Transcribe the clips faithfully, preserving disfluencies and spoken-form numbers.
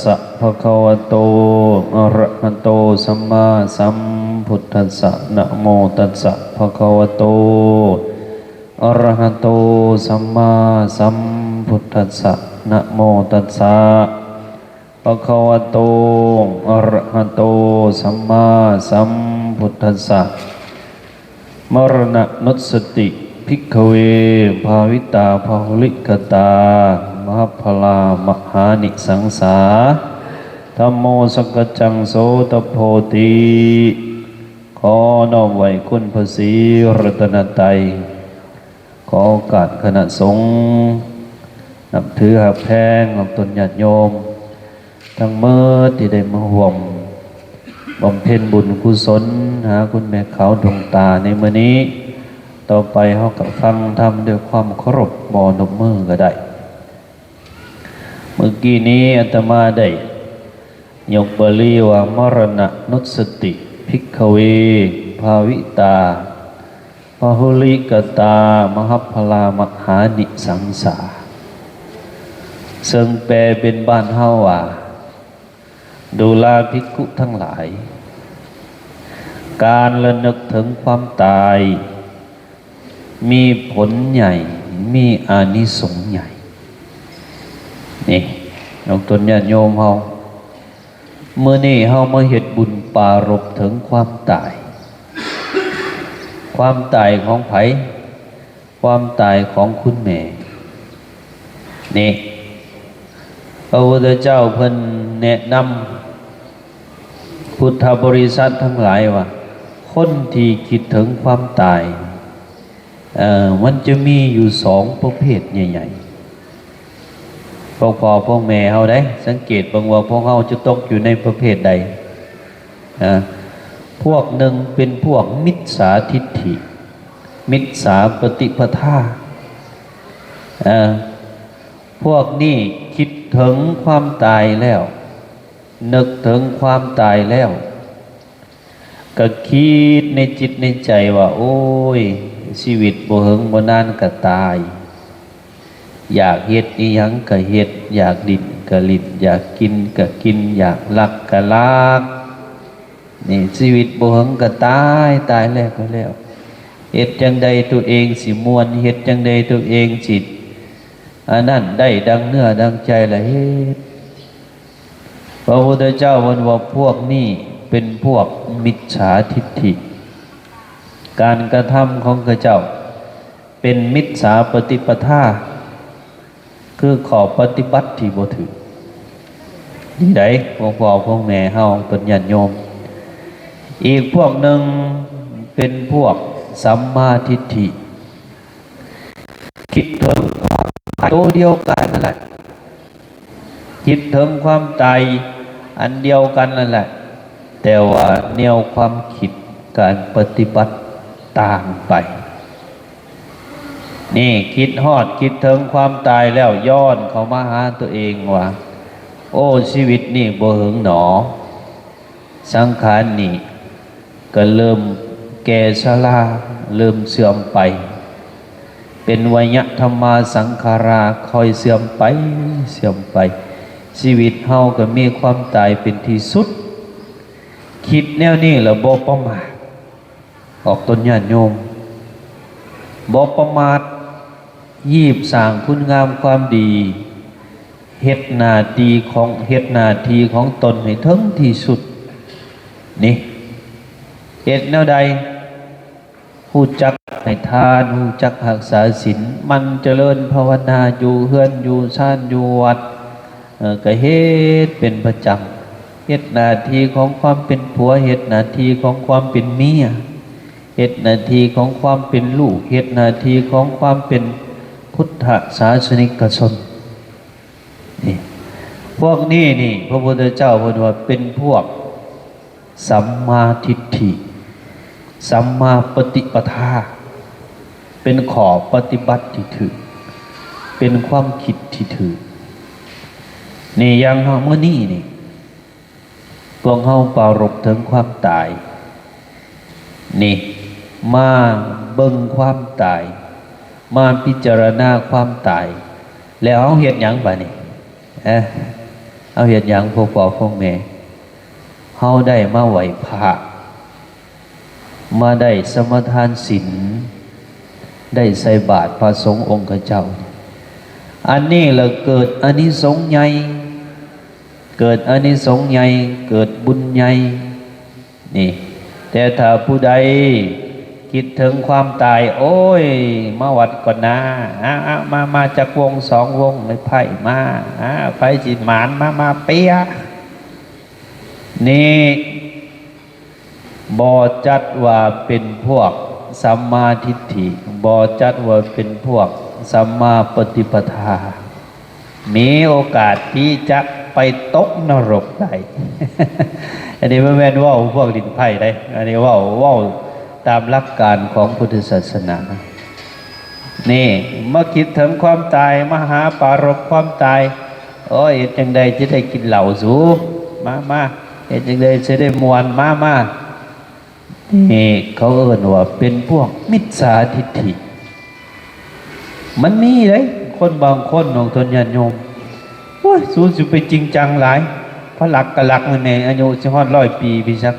สะ ภะคะวะโต อะระหะโต สัมมาสัมพุทธัสสะ นะโมตัสสะ ภะคะวะโต อะระหะโต สัมมาสัมพุทธัสสะ นะโมตัสสะ ภะคะวะโต อะระหะโต สัมมาสัมพุทธัสสะ มรณะนุสสติ ภิกขเว ภาวิตา พาหุลิกตา มหัพพลา มหานิสังสา ธัมโม สักกัจจัง โสตโพธิ ขอน้อมไหว้คุณพระศรีรัตนตรัย ขอโอกาสคณะสงฆ์ นับถือฮักแพงของตนญาติโยม ทั้งหมดที่ได้มาร่วมบำเพ็ญบุญกุศล หาคุณแม่ขาวดวงตาในมื้อนี้ ต่อไปเฮาก็ฟังธรรมด้วยความเคารพ บ่นบมือก็ได้ เมื่อกี้นี้อาตมาได้ยกบาลีว่า มรณะนุสสติ ภิกขเว ภาวิตา พาหุลิกตา มหัพพลา มหานิสังสา ซึ่งแปลเป็นบ้านเฮาว่า ดูราภิกขุทั้งหลาย การระนึกถึงความตาย มีผลใหญ่ มีอานิสงส์ใหญ่ นี่ น้องตนญาติโยมเฮา มื้อนี้เฮามาเฮ็ดบุญปรารภถึงความตาย ความตายของไผ ความตายของคุณแม่ นี่ พระพุทธเจ้าเพิ่นแนะนำพุทธบริษัททั้งหลายว่า คนที่คิดถึงความตาย เอ่อ มันจะมีอยู่สองประเภทใหญ่ๆ พวกพ่อพวกแม่เฮาได้ สังเกตเบิ่งว่าพวกเฮาจะตกอยู่ในประเภทใด อ่า พวกหนึ่งเป็นพวกมิจฉาทิฏฐิ มิจฉาปฏิปทา อ่า พวกนี้คิดถึงความตายแล้ว นึกถึงความตายแล้ว ก็คิดในจิตในใจว่า โอ้ย ชีวิตบ่เหิงบ่นานก็ตาย อยากเฮ็ดอิหยังก็เฮ็ด อยากหลิ้นก็หลิ้น อยากกินก็กิน อยากลักก็ลัก นี่ชีวิตบ่เหิงก็ตาย ตายแล้วก็แล้ว เฮ็ดจั่งใดตัวเองสิม่วน เฮ็ดจั่งใดตัวเองสิ อันนั้นได้ดังเนื้อดังใจละเฮ็ด พระพุทธเจ้าเพิ่นว่าพวกนี้เป็นพวกมิจฉาทิฏฐิ การกระทำของเขาเจ้าเป็นมิจฉาปฏิปทา คือข้อปฏิบัติที่บ่ถืก นี่ใด๋ พวกพ่อพวกแม่เฮา เพิ่นญาติโยม อีกพวกหนึ่งเป็นพวกสัมมาทิฏฐิ คิดถึงความตายตัวเดียวกันนั่นแหละ คิดถึงความตายอันเดียวกันนั่นแหละ แต่ว่าแนวความคิดการปฏิบัติต่างไป นี่คิดฮอดคิดถึงความตายแล้วย้อนเข้ามาหาตัวเองว่า โอ้ ชีวิตนี่บ่เหิงหนอ สังขารนี่ก็เริ่มแก่ชรา เริ่มเสื่อมไป เป็นวัยธรรมาสังขารา ค่อยเสื่อมไป เสื่อมไป ชีวิตเฮาก็มีความตายเป็นที่สุด คิดแนวนี้แล้วบ่ประมาท ออกตนญาติโยม บ่ประมาท ฮีบสร้างคุณงามความดี เฮ็ดหน้าที่ของ เฮ็ดหน้าที่ของตนให้ถึงที่สุด นี่ เฮ็ดแนวใด ฮู้จักให้ทาน ฮู้จักรักษาศีล หมั่นเจริญภาวนา อยู่เฮือน อยู่ซาน อยู่วัด เอ่อ ก็เฮ็ดเป็นประจำ เฮ็ดหน้าที่ของความเป็นผัว เฮ็ดหน้าที่ของความเป็นเมีย เฮ็ดหน้าที่ของความเป็นลูก เฮ็ดหน้าที่ของความเป็นพุทธศาสนิกชน นี่ พวกนี้นี่ พระพุทธเจ้าเพิ่นว่าเป็นพวกสัมมาทิฏฐิ สัมมาปฏิปทา เป็นข้อปฏิบัติที่ถืก เป็นความคิดที่ถืก นี่ อย่างเฮามื้อนี้นี่ พวกเฮาปรารภถึงความตาย นี่ มาเบิ่งความตาย มาพิจารณาความตาย แล้วเฮาเฮ็ดหยังบาดนี้ เอ๊ะ เอาเฮ็ดหยังพวกพ่อพวกแม่ เฮาได้มาไหว้พระ มาได้สมาทานศีล ได้ใส่บาตรพระสงฆ์องค์เจ้า อันนี้ละเกิดอานิสงส์ใหญ่ เกิดอานิสงส์ใหญ่ เกิดบุญใหญ่ นี่ แต่ถ้าผู้ใดคิดถึงความตาย โอ้ย มาวัดก่อนนะ อ่ะ อ่ะ มา มาจักวงสองวง ไอ้ไพ่มา อ่ะ ไพ่สิหมาน มา มาเปียะ นี่ บ่จัดว่าเป็นพวกสัมมาทิฏฐิ บ่จัดว่าเป็นพวกสัมมาปฏิปทา มีโอกาสที่จะไปตกนรกได้ อันนี้บ่แม่นเว้าพวกเล่นไพ่ได้ อันนี้เว้า เว้าตามหลักการของพุทธศาสนา นี่ มาคิดถึงความตาย มาหาปรารภความตาย โอ้ย เฮ็ดจั่งใดจะได้กินเหล้าสู มา มา เฮ็ดจั่งใดจะได้ม่วน มา มา นี่เขาเอิ้นว่าเป็นพวกมิจฉาทิฏฐิ มันมีเด้ คนบางคนของตนญาติโยม โอ้ย สูสิไปจริงจังหลาย พระหลักกะหลักนั่นแหละ อายุสิฮอดร้อยปีพี่ซัก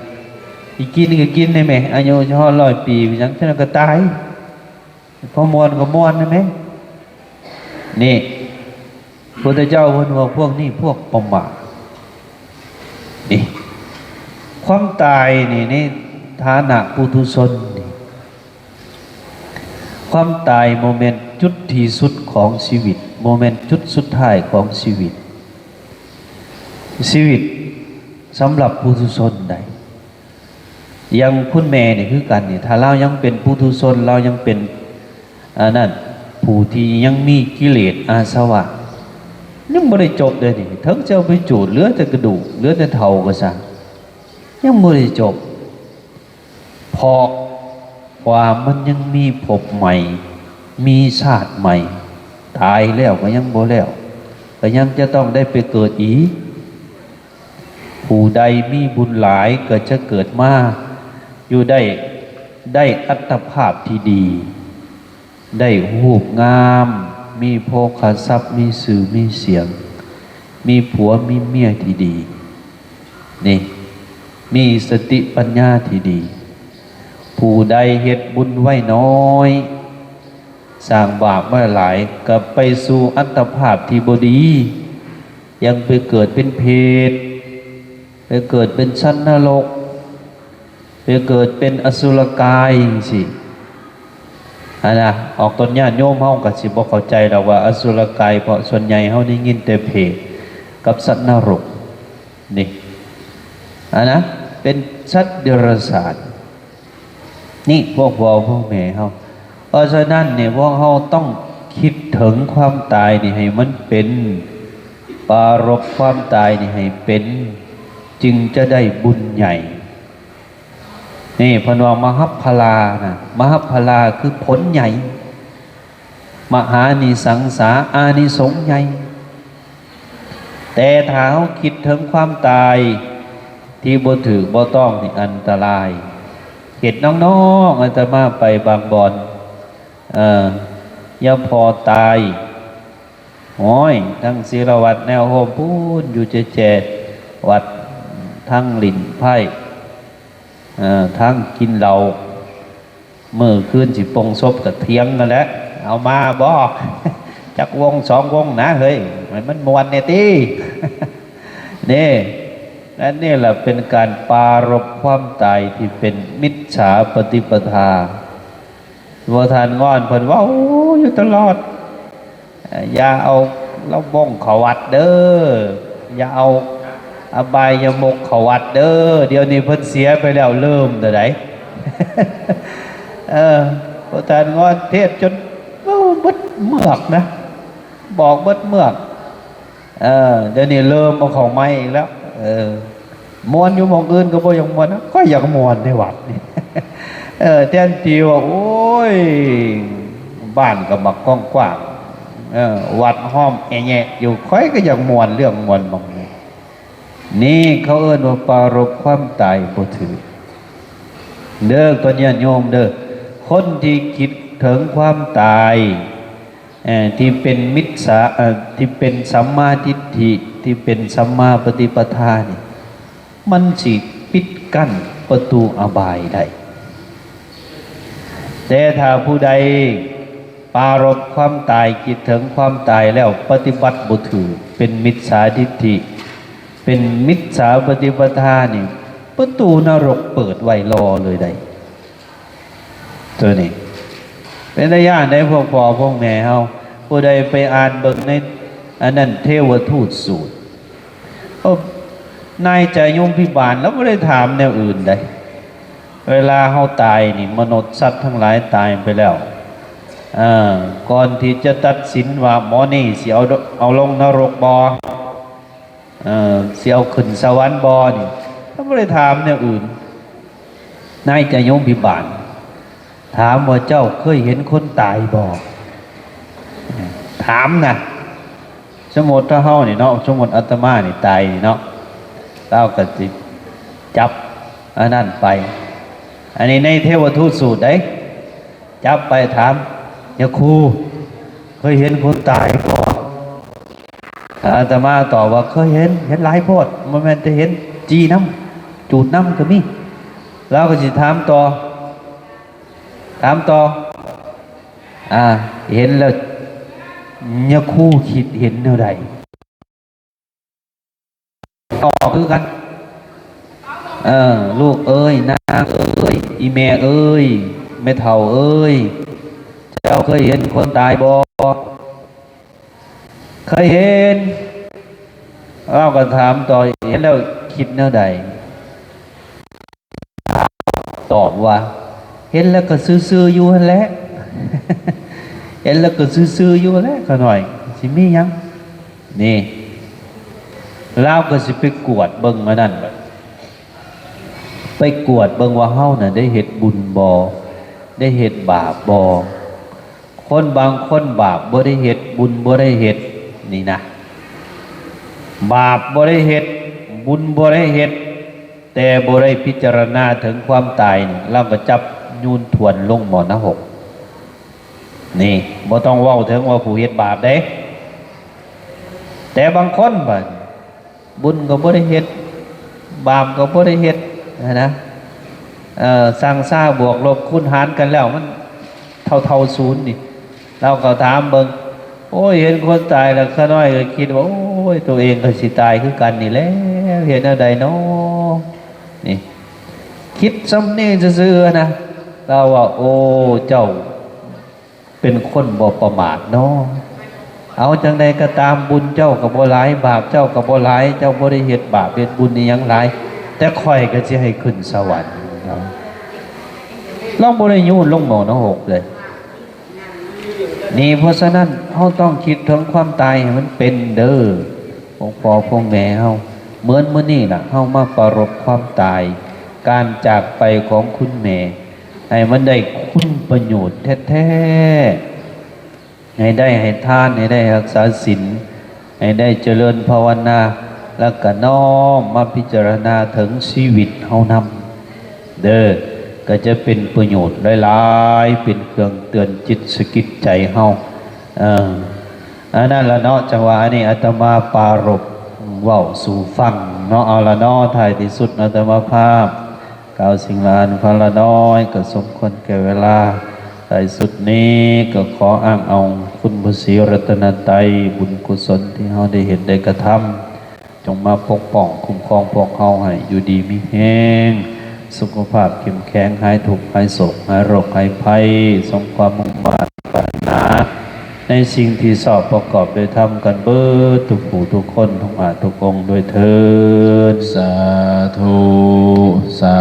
สิกินก็กินได้แหม อายุสิฮอดร้อยปีพี่ซัก เท่านั้นก็ตาย พอม่วนก็ม่วนได้ไหม นี่ พุทธเจ้าเพิ่นว่าพวกนี้พวกประมาท นี่ ความตายนี่ ในฐานะปุถุชนนี่ ความตายบ่แม่นจุดที่สุดของชีวิต บ่แม่นจุดสุดท้ายของชีวิต ชีวิตสำหรับปุถุชนใด อย่างคุณแม่นี่คือกันนี่ ถ้าลาวยังเป็นปุถุชน ลาวยังเป็น อันนั้น ผู้ที่ยังมีกิเลสอาสวะ ยังบ่ได้จบเลยนี่ เถิงจะเอาไปจูด เหลือแต่กระดูก เหลือแต่เถ้าก็ซ่าง ยังบ่ได้จบ เพราะว่ามันยังมีภพใหม่ มีชาติใหม่ ตายแล้วก็ยังบ่แล้ว ก็ยังจะต้องได้ไปเกิดอีก ผู้ใดมีบุญหลายก็จะเกิดมา อยู่ได้ ได้อัตภาพที่ดี ได้รูปงาม มีโภคทรัพย์ มีชื่อ มีเสียง มีผัว มีเมียที่ดี นี่ มีสติปัญญาที่ดี ผู้ใดเฮ็ดบุญไว้น้อย สร้างบาปไว้หลาย ก็ไปสู่อัตภาพที่บ่ดี ยังไปเกิดเป็นเปรต ไปเกิดเป็นสัตว์นรก ไปเกิดเป็นอสุรกายจั่งซี้ อันนะ ออกตนญาติโยมเฮาก็สิบ่เข้าใจดอกว่าอสุรกาย เพราะส่วนใหญ่เฮาได้ยินแต่เปรตกับสัตว์นรก นี่ อันนะ เป็นสัตว์เดรัจฉาน นี่พวกพ่อพวกแม่เฮา เพราะฉะนั้นเนี่ยพวกเฮาต้องคิดถึงความตายนี่ให้มันเป็น ปรารภความตายนี่ให้เป็น จึงจะได้บุญใหญ่ นี่เพิ่นว่ามหัพพลานะ มหัพพลาคือผลใหญ่ มหานิสังสา อานิสงส์ใหญ่ แต่ถ้าเฮาคิดถึงความตายที่บ่ถูกบ่ต้องนี่อันตราย เฮ็ดน้องๆ อาตมาไปบางบ่อน เอ่อ อย่าพอตาย โอ้ย ทั้งศิลวัฒน์แนวโฮมพู้นอยู่แจๆ วัด ทั้งหลิ้นไพ่ เอ่อ ทั้งกินเหล้า มื้อคืนสิปลงศพก็เถียงกันแหละ เอามาบ่ จักวงสองวงนะเฮ้ย ให้มันม่วนแหน่ติ นี่ อันนี้แหละเป็นการปรารภความตายที่เป็นมิจฉาปฏิปทา หลวงพ่อทานง่อนเพิ่นเว้าอยู่ตลอด เอ่อ อย่าเอาลำวงเข้าวัดเด้อ อย่าเอาอบายมุขเข้าวัดเด้อ เดี๋ยวนี้เพิ่นเสียไปแล้ว เริ่มเท่าใด เออ หลวงพ่อทานง่อนเทศน์จน โอ้ เบิดเมือกนะ บอกเบิดเมือก เออ เดี๋ยวนี้เริ่มเอาเข้าใหม่อีกแล้ว เออ ม่วนอยู่หม่องอื่นก็บ่อยากม่วนนะ ก็อยากม่วนในวัดนี่ เออ แทนที่ว่า โอ้ย บ้านก็บักกว้างๆ เออ วัดห้อมแอะแยะอยู่ ข้อยก็อยากม่วนเรื่องม่วนหม่องนี้ นี่เขาเอิ้นว่าปรารภความตายบ่ถืก เด้อ ตนญาติโยมเด้อ คนที่คิดถึงความตาย เอ่อ ที่เป็นมิจฉา เอ่อ ที่เป็นสัมมาทิฏฐิ ที่เป็นสัมมาปฏิปทานี่ มันสิปิดกั้นประตูอบายได้ แต่ถ้าผู้ใดปรารภความตาย คิดถึงความตายแล้วปฏิบัติบ่ถืก เป็นมิจฉาทิฏฐิ เป็นมิจฉาปฏิปทานี่ ประตูนรกเปิดไว้รอเลยได้ ตัวนี้ เป็นตาย้านได้ พวกพ่อพวกแม่เฮา ผู้ใดไปอ่านเบิ่งในอันนั้น เทวทูตสูตร โอ้ นายจายุพิบาลแล้วบ่ได้ถามแนวอื่นใด เวลาเฮาตายนี่ มนุษย์สัตว์ทั้งหลายตายไปแล้ว เอ่อ ก่อนที่จะตัดสินว่าหมอนี่สิเอา เอาลงนรกบ่ เอ่อ สิเอาขึ้นสวรรค์บ่นี่ เพิ่นบ่ได้ถามแนวอื่น นายจายุพิบาล ถามว่าเจ้าเคยเห็นคนตายบ่ ถามนะ สมมติถ้าเฮานี่เนาะ สมมติอาตมานี่ตายนี่เนาะ ลาวก็สิจับอันนั้นไป อันนี้ในเทวทูตสูตรเด้ จับไปถาม ยาคู เคยเห็นคนตายบ่ อาตมาตอบว่าเคยเห็น เห็นหลายโพด บ่แม่นแต่เห็น จี่นำ จูดนำก็มี ลาวก็สิถามต่อ ถามต่อ อ่า เห็นแล้ว ยาคูคิดเห็นแนวใด ตอบคือกัน เออ ลูกเอ้ย นางเอ้ย อีแม่เอ้ย แม่เฒ่าเอ้ย เจ้าเคยเห็นคนตายบ่ เคยเห็น ลาวก็ถามต่อ เห็นแล้วคิดแนวใด ตอบว่า เห็นแล้วก็ซื่อๆอยู่หั่นแหละ เห็นแล้วก็ซื่อๆอยู่หั่นแหละ ข้าน้อย สิมีหยัง นี่ ลาวก็สิไปกวดเบิ่งอันนั้น ไปกวดเบิ่งว่าเฮาน่ะได้เฮ็ดบุญบ่ ได้เฮ็ดบาปบ่ คนบางคนบาปบ่ได้เฮ็ด บุญบ่ได้เฮ็ด นี่นะ บาปบ่ได้เฮ็ด บุญบ่ได้เฮ็ด แต่บ่ได้พิจารณาถึงความตายนี่ ลาวก็จับยูนถ่วนลงหม้อนรก นี่ บ่ต้องเว้าถึงว่าผู้เฮ็ดบาปเด้ แต่บางคนบัด บุญก็บ่ได้เฮ็ด บาปก็บ่ได้เฮ็ด หั้นนะ เอ่อ สร้างซาบวกลบคูณหารกันแล้วมันเท่าๆศูนย์นี่ ลาวก็ถามเบิ่ง โอ้ย เห็นคนตายแล้วข้าน้อยก็คิดว่า โอ้ย ตัวเองก็สิตายคือกันนี่แหละ เฮ็ดแนวใดน้อ นี่ คิดส่ำนี้ซื่อๆนะ ลาวว่า โอ้ เจ้า เป็นคนบ่ประมาทเนาะ เอาจั่งใดก็ตาม บุญเจ้าก็บ่หลาย บาปเจ้าก็บ่หลาย เจ้าบ่ได้เฮ็ดบาปเฮ็ดบุญอิหยังหลาย แต่ข้อยก็สิให้ขึ้นสวรรค์ ลาวบ่ได้ยูนลงหม้อนรกเลย นี่ เพราะฉะนั้นเฮาต้องคิดถึงความตายให้มันเป็นเด้อ พวกพ่อพวกแม่เฮา เหมือนมื้อนี้ล่ะ เฮามาปรารภความตาย การจากไปของคุณแม่ ให้มันได้คุณประโยชน์แท้ๆ ให้ได้ให้ทาน ให้ได้รักษาศีล ให้ได้เจริญภาวนา แล้วก็น้อมมาพิจารณาถึงชีวิตเฮานำ เด้อ ก็จะเป็นประโยชน์หลายๆ เป็นเครื่องเตือนจิตสะกิดใจเฮา เออ อันนั้นละเนาะ จั่งว่าอันนี้อาตมาปรารภเว้าสู่ฟังเนาะ เอาละเนาะ ท้ายที่สุดอาตมาภาพ กล่าวสิ่งละอันพาละน้อย ก็สมควรแก่เวลา ท้ายสุดนี้ก็ขออ้างเอาคุณพระศรีรัตนตรัย บุญกุศลที่เฮาได้เฮ็ดได้กระทำ จงมาปกป้องคุ้มครองพวกเฮาให้อยู่ดีมีแฮง สุขภาพเข้มแข็ง หายทุกข์หายโศกหายโรคหายภัย สมความมุ่งมาดปรารถนา ในสิ่งที่ชอบประกอบด้วยธรรมกันเบิดทุกผู้ทุกคน ทุกอาทุกองค์ด้วยเทอญ สาธุ สา